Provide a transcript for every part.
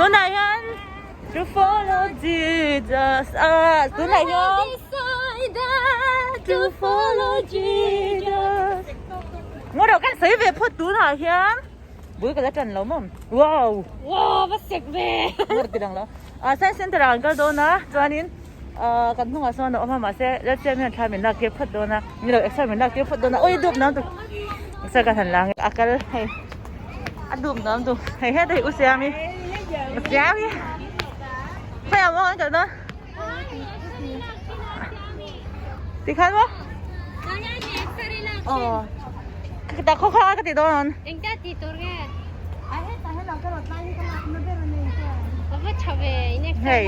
Tunah hian to follow Jesus ah tunah hian to follow Jesus Ngawrh kan sawi ve phawt tunah hian bul ka la tan lo maw wow Wow va sek ve Ngawrh ti lang lo ah science center ah kan kal dawn a chuanin ah kan hnungah sawn a awm a mahse Lalsiam hian thla min lak tir phawt dawn a ni lo exer min lak tir phawt dawn a awi dup nam tu exer ka han lang a kal hei a dup nam tu hei heta hi u Siami u Siami khawiah maw kan kal dawn tikhan maw aw ka khaw kha ka ti dawn. Hei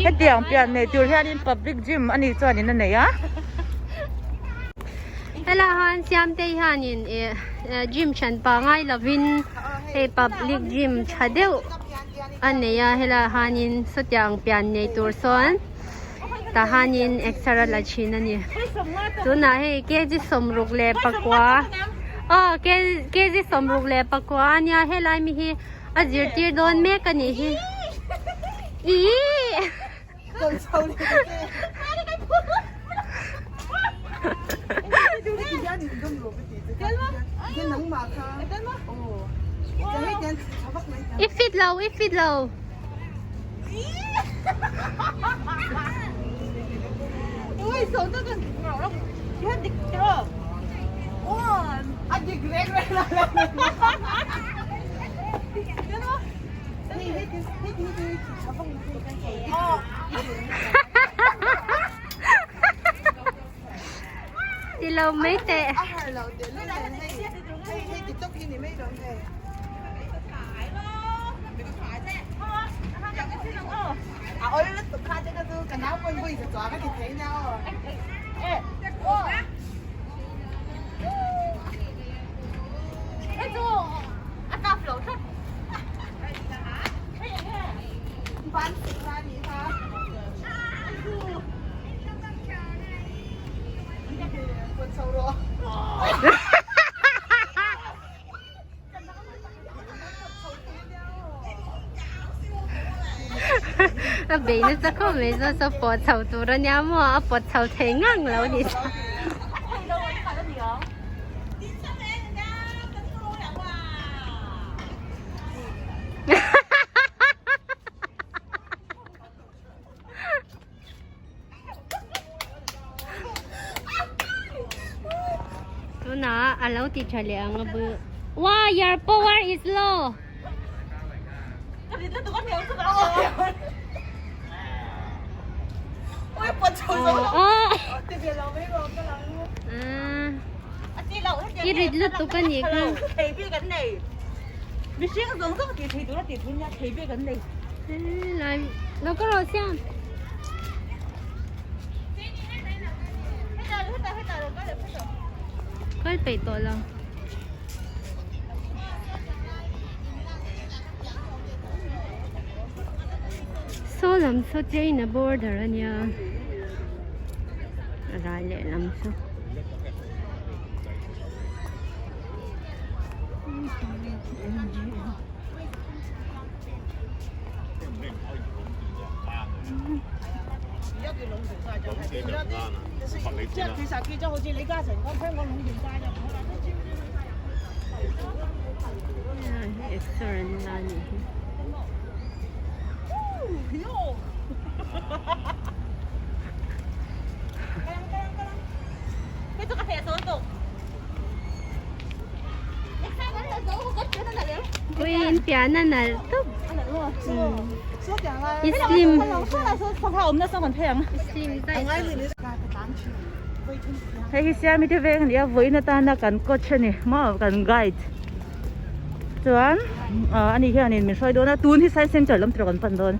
hetiang pian nei tur hianin public gym a nih chuanin a nei a. Helai han Siamtei hianin ih gym hran pangai lovin hei public gym tha deuh a nei a helai hianin sawtiang pian nei tur sawn tah hianin exer a la thin a ni tunah hei kg 60 leh pakua aw kg 60 leh pakua a nia helai mi hi a zirtir dawn mek a nih hi ihh I fit lo i fit lo. Ti lo mai teh. A bei nasa khawp mai saw saw pawh chho tur a nia maw a pawt chho thei ngang lo a ni chuan. Tunah a lo ti tha leh ang a bu Wow your power is low I rit lutuk a nih kha. Lai lo ka rawh siam. Kal peih tawh lo. Saw lam saw China border a nia a ral leh lam chu. Exer an la a nih hi. Ui in pian a nalh tawp i slim i slim daih Hei hi Siami te veng a ni a vawiin atana kan coach a ni maw kan guide chuan ah ani hianin min hruai dawn a tun hi science center lam tur kan pan dawn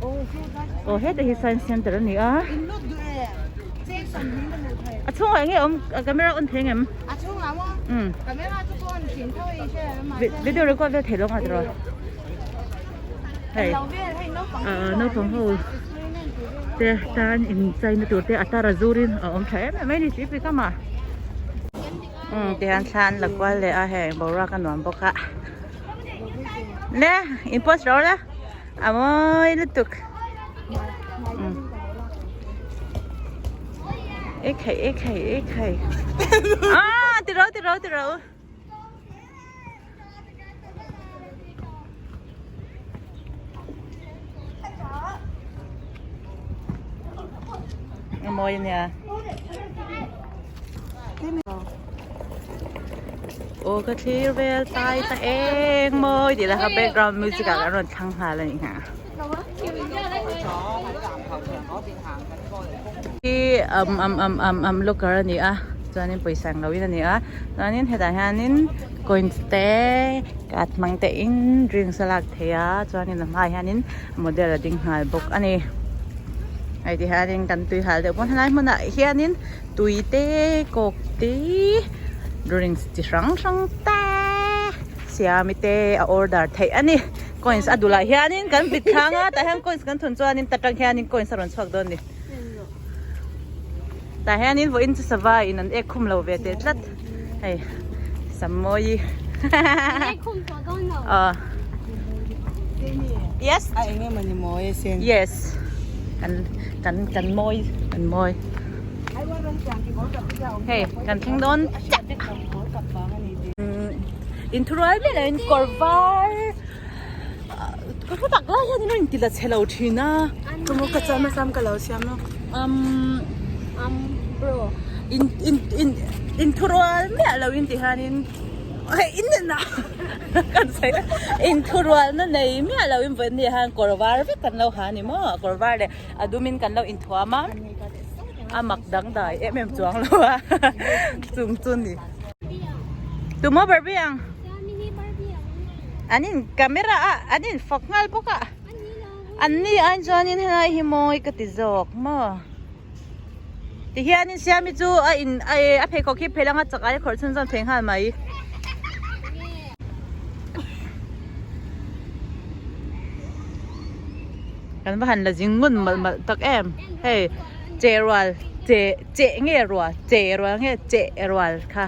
aw heta hi science center a ni a. A chhungah enge awm camera on thei ngem? A chhungah maw? Um. Camera chu pawh on thin tho i hre lo mahse. Video record vel thei lo nga tiraw? Hei. Ah naupang ho te tan in chai na tur te a tar a zur in a awm tha em em mai ni si pi kama. Um tihian thla an la kual leh a hei boruak a nuam bawk a. Le in post ro le. A mawi lutuk. Ekhai ekhai ekhai. Ah tiro tiro tiro. A mawi ania. Aw ka thlir vel tai ta eng mawi tih lah kha background music ah kan rawn thlang nghal a ni ha. Hi um um um um um locker a ni a chuanin pawisa ang lo in a ni a chuanin hetah hianin coins te card hmang te in drinks a lak theih a chuanin a hmaah hianin model a ding nghal bawk a ni hei ti hianin kan tui hal deuh pawn helai hmunah hianin tui te coke te drinks chi hrang hrang te siami te a order theih a ni. Coins a dulah hianin kan bit thlang a tah hian coins kan thun chuanin ta tang hianin coins a rawn chhuak dawn a ni. Tah hianin vawiin chu sava in an ek khum lo ve teh tlat hei Sammawi aw yes A eng emaw ni mawi asin. Yes kan kan kan mawi kan mawi hei kan thleng dawn chiah. Inthurual vel ah hian kawr var ka hre tak lai hian in rawn inti la chhe lo thin a. Ka ka cham a sam ka lo siam a. Um bro in in in inthurual miah lo in ti hianin hei in nen ah kan sawi vek inthurual na nei miah lo in vawiin ni ah hian kawr var vek kan lo ha a ni maw kawr var leh a dum in kan lo inthuam a a mak dangdai em em chuang lo a chung chu ni. Tumaw Barbie ang? An in camera a an in fak nghal bawk a. An ni ai chuanin helai hi mawi ka ti zawk maw. Tihianin Siami chu a in a pheikhawk hi phelh anga chak ai a khawrh chhunzawm thei nghal mai. Kan va han la zing ngun malh malh tak em. Hei che rual che che nge rual che rual nge che rual kha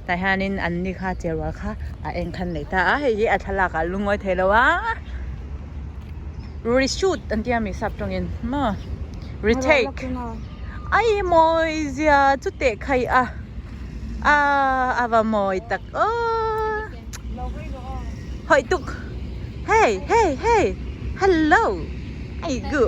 tah hianin an ni kha che rual kha a eng khan nei ta a hei hi a thlalak ah lungawi thei lo a reshoot an tia mi sap tawngin maw retake ai mawi zia chu teh khai a a va mawi tak aw hawi tuk hey hey hey hello ai gu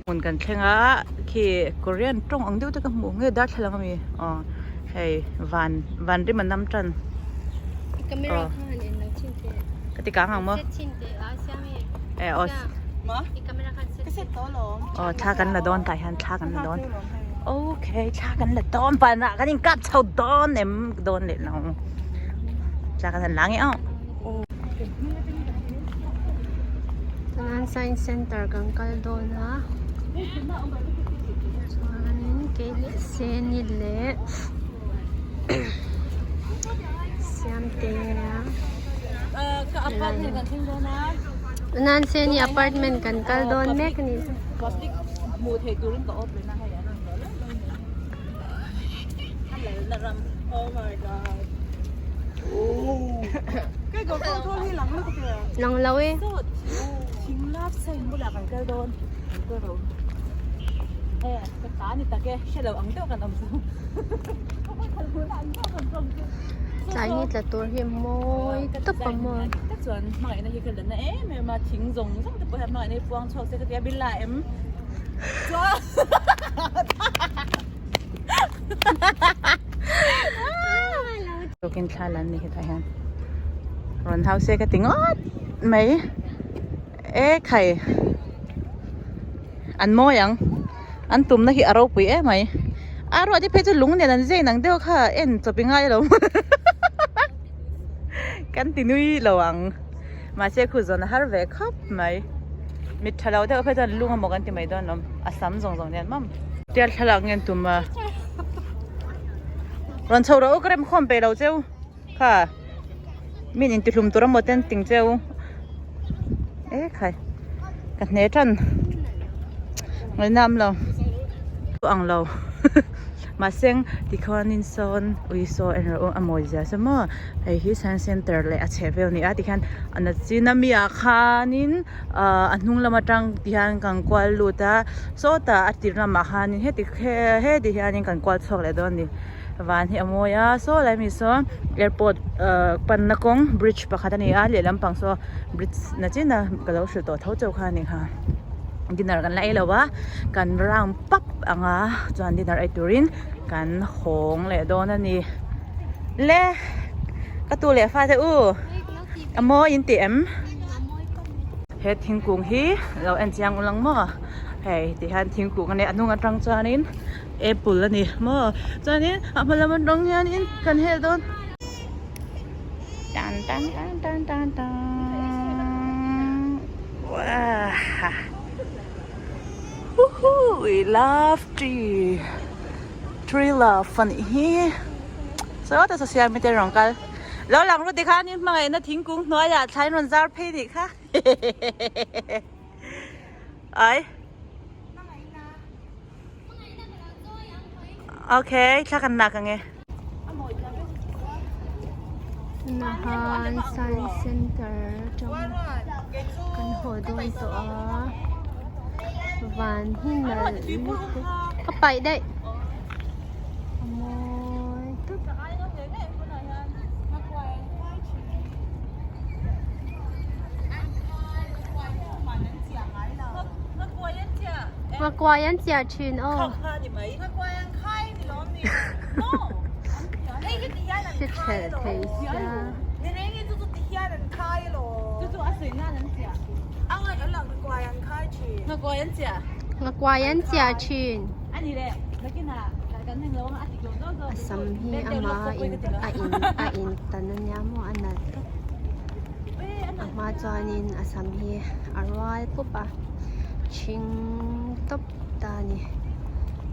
Hmun kan thleng a khi Korean tawng ang deuh te ka hmuh nge darthlalang ami aw hei van van rim a nam tan aw ka ti kang ang maw e aw aw thla kan la dawn tah hian thla kan la dawn okay thla kan la dawn vanah kan inkap chho dawn em dawn leh lo thla kan han la nge aw. Chuan science center kan kal dawn a chuanin kei leh seni leh siamtea nan seni apartment kan kal dawn mek a ni. Lang lo e. Tlai ni tla tur hi mawi tawp a maw. Tukin thla lan ni hetah hian rawn hau se ka ti ngawt mai e khai an mawi ang an tumna hi a ropui em mai a ruah te phei chu lung nen an zai nang deuh kha en chawp i ngai lo kan ti nui lo ang mahse khu zawn a har ve khawp mai mit tha lo deuh phei chuan lung amaw kan ti mai dawn lawm a sam zawng zawng nen mam. Tial thlalak nge an tum a rawn chho rawh u ka rem khawm peih lo cheu kha min intihlum tur amaw te an ting cheu e khai ka hne tan ngaih nam lo ang lo. Mahseng tikhuanin sawn ui saw en rawh u a mawi zia se maw hei hi science center leh a chheh vel a ni a tikhian a na chin a mi ah khanin ahh a hnung lam atang tihian kan kual lut a sawtah a tir lamah khanin heti heti hianin kan kual chhuak leh dawn a ni van hi a mawi a saw lai mi saw airport ahh panna kawng bridge pakhat a ni a lehlam pang saw bridge na chin a ka lo hrilh tawh tho chauh kha a ni kha dinner kan la ei lo a kan round pap anga chuan dinner ei turin kan hawng leh dawn a ni le ka tu leh fa te u a mawi in ti em he thingkung hi lo en chiang ulang maw hei ti hian thingkung a nia a hnung atang chuanin apple a ni maw chuanin a hma lam atang hianin kan hel dawn. Tan tan tan tan tan tan Wow Woohoo we love tree Tree love a nih hi Saw ta saw siam te rawn kal Lo lang ru tikhan in hmangaihna thingkung hnuaiah thlai rawn zar phei nih kha Ai Okay thla kan lak ange. Nahan Science Center atang kan haw dawn tawh a van hi nalh lutuk ka paih daih a mawi tawp. Nghakuai an chiah thin aw. Hri thelh thei sia. Nghakuai an chiah thin. A sam hi ama in a in a in tan ania maw a nalh tawp. A hma chuanin a sam hi a rual pup a ṭhing tawp ta a ni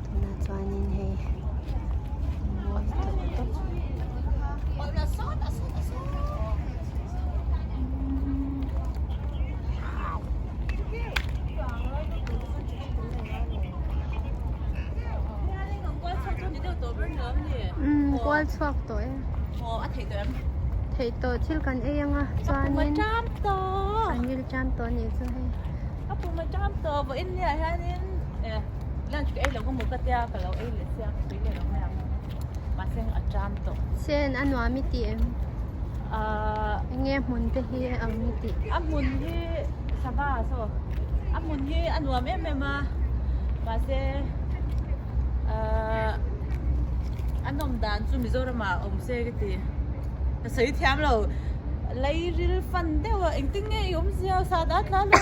tunah chuanin hei a mawi tawp tawp. Umm kual chhuak tawh e. Theih tawh thil kan ei anga chuanin an ril ṭam tawh a nih chu hei. Sen a nuam i tih em? Enge hmun te hi ang i tih? A hmun hi sava saw a hmun hi a nuam em em a mahse ahh a nawm dan chu Mizoram ah awm se ka ti ka sawi thiam lo lairil fan deuh a engtin nge i awm zia sa dat la lo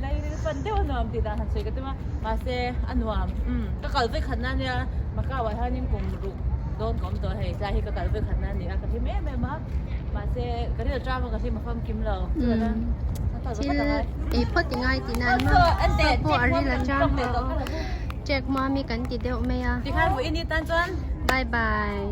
lairil fan deuh a nuam tih dan han sawi ka tum a mahse a nuam umm ka kal vek khat na nia Macau ah hianin kum ruk dawn ka awm tawh hei tlai hi ka kal vek khat na a ni a ka hlim em em a. Mahse ka ril tram a ka hlim a famkim lo. Thil ei phawt i ngai tih nan maw saw pawh a ril a tram tawh a check mami kan ti deuh mai a. Tikhan vawiin ni tan chuan. Bye bye.